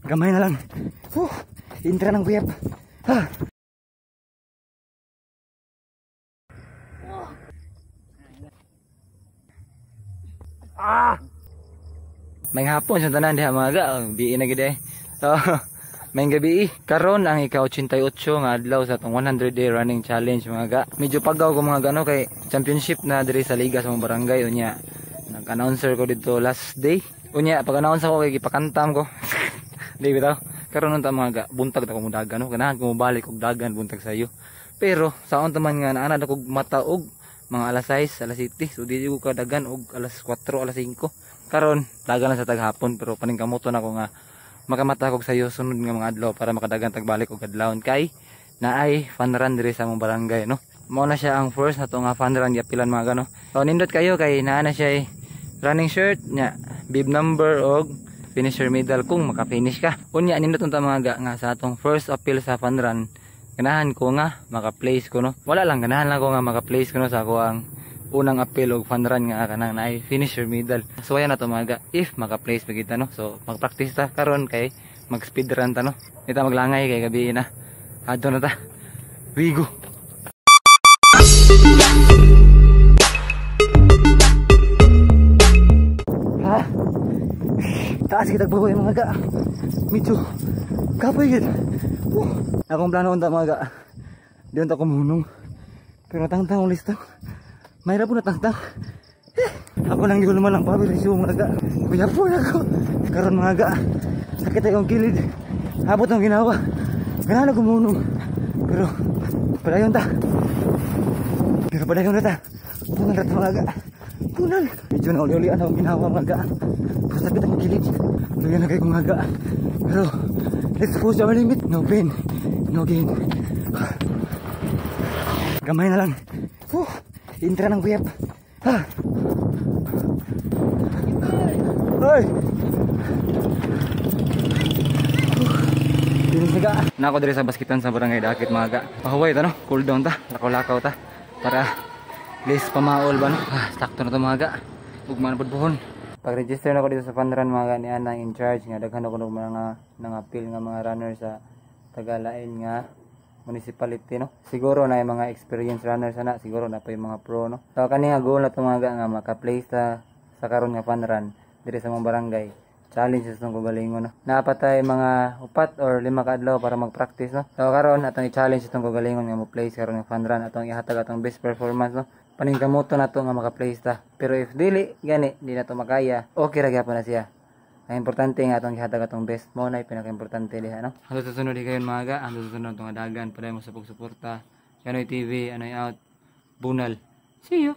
Gamay na lang. Whew, intra ng buyap. Ah. Ah! May hapon sa tanan diha, mga ga, biin na gid eh. So, may gabi karon ang ika-88 nga adlaw sa atong 100 day running challenge, mga ga. Medyo pagaw ko, mga gano, kay championship na diri sa liga sa mga barangay. Unya nag-announcer ko dito last day. Unya pag-announce ako kay gipakantam ko. Di bitaw. Karon unta, mga ga, buntag ta ko mudagan no. Ganahan ko mobalik og dagan buntag sayo. Pero saon ta man nga naanad ako mata og mga alas 6, alas 7. So di ko kadagan og alas 4, alas 5. Karon dagan lang sa taghapon, pero paningkamoton ako nga makamata kog sayo sunod nga mga adlaw para makadagan tagbalik og adlawon kay naay fun run diri sa among barangay no. Mao na siya ang first nato nga fun run giapilan, mga gano. So nindot kayo kay naa na siya running shirt nya, bib number og finisher medal kung maka-finish ka. Unya nindot unta, mga ga, nga sa atong first appeal sa fun run, ganahan ko nga maka-place ko no. Wala lang, ganahan lang ko nga maka-place ko no sa ako ang unang appeal og fun run nga kanang naay finisher medal. So ayan na to, mga ga, if maka-place pa kita no. So mag-practice ta karon kay mag speed run ta no. Ita maglangay kay gabi na. Adto na ta. We go. Ha? Taas kita buhay, mga ga. Medyo kapoy gid. Akong plano unta, mga ga. Di unta ko munong. Pero tangtang ulis to. Mahirap po na tangtang. Eh, ako lang gihulo man lang pawil yung mga ga. Kuya po ako. Karon, mga ga. Sakit akong kilid. Abot ang ginawa. Ganahan ako munong. Pero padayon ta. Pero padayon na ta. Punal ta, mga ga. Punal. Medyo na uli-ulian akong ginawa, mga ga. Pero sakit akong kilid. Luyan na kayo mga ga. Pero let's push our limit. No pain. No gain. Gamay na lang. Whew. Intra ng buyap. Ha. Hoy. Finish na ga. Nako diri sa baskitan sa barangay Dakit, mga ga. Pahuway ta no, cool down ta, lakaw-lakaw ta para less pamaol ba no. Ah, sakto na to, mga ga. Ugma na pud buhon. Pag-register na ko dito sa fun run, mga ga, ni ana in charge nga daghan ako ng mga nangapil nga mga runner sa tagalain nga municipality no. Siguro na yung mga experienced runners ana, siguro na pa yung mga pro no. So kani nga goal na to, mga ga, nga maka-place ta sa karon nga fun run diri sa mga barangay. Challenge sa itong kagalingon no. Napatay mga upat or lima ka adlaw para mag-practice no. So karon atong i-challenge itong kagalingon nga mo place karon nga fun run, atong ihatag atong best performance no. Paningkamoto na to nga maka-place ta. Pero if dili gani, di na to makaya, okay ra gyapon na siya. Ang importante nga atong gihatag atong best mo na pinaka-importante diha no. Hangtod sa sunod kayon, mga ga, hangtod sa sunod nga dagan, padayon mo sa pagsuporta. Kanoy TV, anoy out. Bunal. See you.